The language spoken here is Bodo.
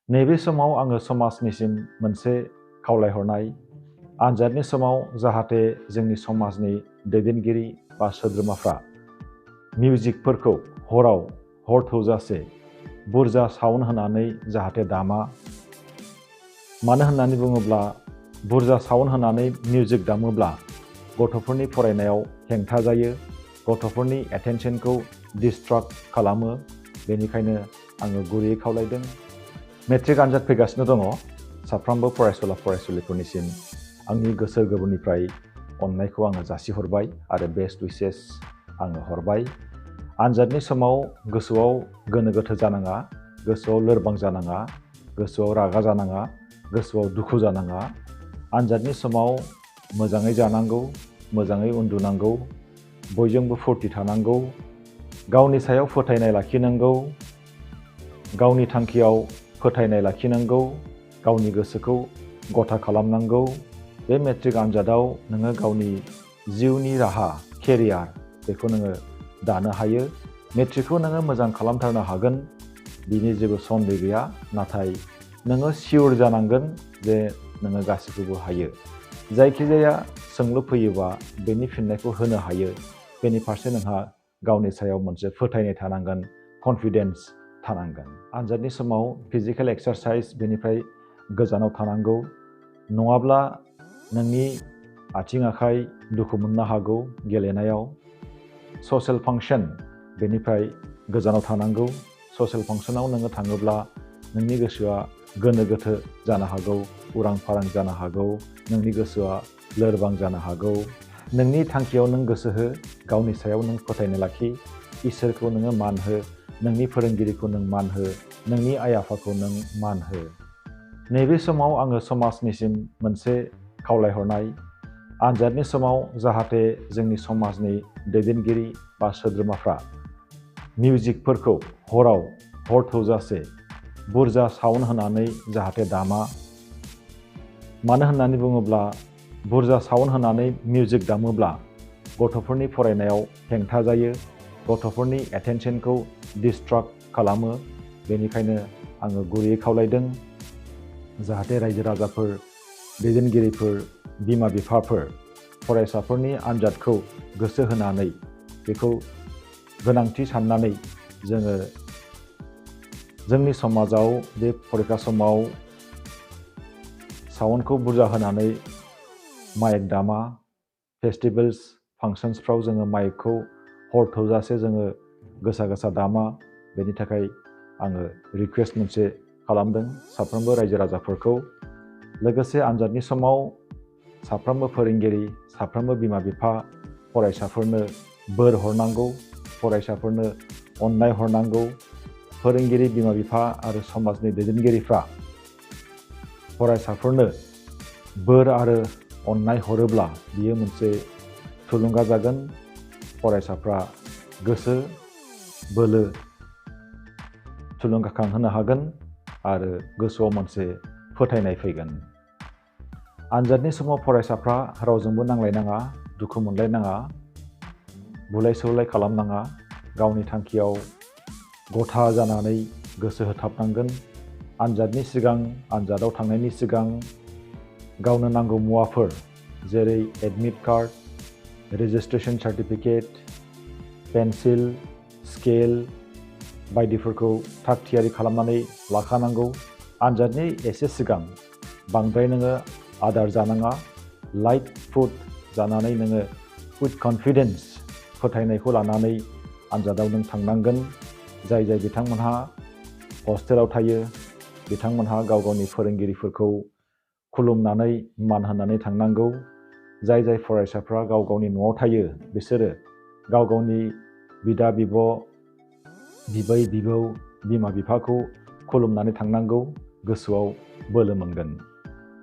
नैबे समाव आङो समाजनिसिम मोनसे खावलायहरनाय आनजादनि समाव जाहाथे जोंनि समाजनि दैदेनगिरि बा सोद्रोमाफ्रा मिउजिकफोरखौ हराव हर थौजासे बुरजा साउन्ड होनानै जाहाथे दामा। मानो होननानै बुङोब्ला बुरजा साउन्ड होनानै मिउजिक दामोब्ला गथ'फोरनि फरायनायाव हेंथा जायो, गथ'फोरनि एटेनसनखौ डिस्ट्राक्ट खालामो। बेनिखायनो आङो गुरैयै खावलायदों। मेट्रिक आनजाद फैगासिनो दङ। साफ्रोमबो फरायसुला फरायसुलिफोरनिसिम आंनि गोसो गोरबोनिफ्राय अननायखौ आङो जासिहरबाय आरो बेस्ट उइसेस आङो हरबाय। आनजादनि समाव गोसोआव गोनो गोथो जानाङा, गोसोआव लोरबां जानाङा, गोसोआव रागा जानाङा, गोसोआव दुखु जानाङा। आनजादनि समाव मोजाङै जानांगौ, मोजाङै उन्दुनांगौ, बयजोंबो फुर्ति थानांगौ, गावनि सायाव फोथायनाय लाखिनांगौ, गावनि थांखियाव फोथायनाय लाखिनांगौ, गावनि गोसोखौ गथा खालामनांगौ। बे मेट्रिक आनजादाव नोङो गावनि जिउनि राहा, केरियार बेखौ नोङो दानो हायो। मेट्रिकखौ नोङो मोजां खालामथारनो हागोन, बिनि जेबो सन्देह गैया। नाथाय नोङो सियर जानांगोन जे नोङो गासैखौबो हायो। जायखिजाया सोंलु फैयोबा बेनि फिननायखौ होनो हायो, बेनि फारसे नोंहा गावनि सायाव मोनसे फोथायनाय थानांगोन, कनफिडेन्स थानांगोन। आनजादनि समाव फिजिकेल एक्सारसाइज बेनिफ्राय गोजानाव थानांगौ, नङाब्ला नोंनि आथिं आखाइ दुखु मोननो हागौ गेलेनायाव। ससियेल फांसन बेनिफ्राय गोजानाव थानांगौ। ससियेल फांसनाव नोङो थाङोब्ला नोंनि गोसोआ गोनो गोथो जानो हागौ, उरां फारां जानो हागौ, नोंनि गोसोआ लोरबां जानो हागौ। नोंनि थांखियाव नों गोसो हो, गावनि सायाव नों फोथायनाय लाखि, इसोरखौ नोङो मान हो, नोंनि फोरोंगिरिखौ नों मान हो, नोंनि आइ आफाखौ नों मान हो। नैबे समाव आङो समाजनिसिम मोनसे खावलायहरनाय आनजादनि समाव जाहाथे जोंनि समाजनि दैदेनगिरि बा सोद्रोमाफ्रा मिउजिकफोरखौ हराव हर थौजासे बुरजा साउन्ड होनानै जाहाथे दामा। मानो होननानै बुङोब्ला बुरजा साउन्ड होनानै मिउजिक दामोब्ला गथ'फोरनि फरायनायाव हेंथा जायो, गथ'फोरनि एटेनसनखौ डिस्ट्राक्ट खालामो। बेनिखायनो आङो गुरैयै खावलायदों जाहाथे रायजो राजाफोर, दैदेनगिरिफोर, बिमा बिफाफोर फरायसाफोरनि आनजादखौ गोसो होनानै बेखौ गोनांथि साननानै जोङो जोंनि समाजाव बे फरिखा समाव साउन्डखौ बुरजा होनानै माइक दामा। फेस्टिभेल्स फांसन्सफ्राव जोङो माइकखौ हर थौजासे जोङो गोसा गोसा दामा। बेनि थाखाय आङो रिकुवेस्ट मोनसे खालामदों साफ्रोमबो रायजो राजाफोरखौ। लोगोसे आनजादनि समाव साफ्रोमबो फोरोंगिरि, साफ्रोमबो बिमा बिफा फरायसाफोरनो बोर हरनांगौ, फरायसाफोरनो अननाय हरनांगौ। फोरोंगिरि, बिमा बिफा आरो समाजनि दैदेनगिरिफ्रा फरायसाफोरनो बोर आरो अननाय हरोब्ला बियो मोनसे थुलुंगा जागोन। फरायसाफ्रा गोसो बोलो थुलुंगाखांहोनो हागोन आरो गोसोआव मोनसे फोथायनाय फैगोन। आनजादनि समाव फरायसाफ्रा रावजोंबो नांलायनाङा, दुखु मोनलायनाङा, बुलाय सौलाय खालामनाङा। गावनि थांखियाव गथा जानानै गोसो होथाबनांगोन। आनजादनि सिगां, आनजादाव थांनायनि सिगां गावनो नांगौ मुवाफोर जेरै admit card, registration certificate, pencil, scale बायदिफोरखौ थाग थियारि खालामनानै लाखानांगौ। आनजादनि एसे सिगां बांद्राय नोङो आदार जानाङा। लाइट फुड जानानै नोङो उइथ कनफिडेन्स फोथायनायखौ लानानै आनजादाव नों थांनांगोन। जाय बिथांमोनहा हस्टेलाव थायो बिथांमोनहा गाव गावनि फोरोंगिरिफोरखौ खुलुमनानै मान होनानै थांनांगौ। जाय फरायसाफ्रा गाव गावनि न'आव थायो बिसोरो गाव गावनि बिदा बिब', बिबै बिबौ, बिमा बिफाखौ खुलुमनानै थांनांगौ। गोसोआव बोलो मोनगोन।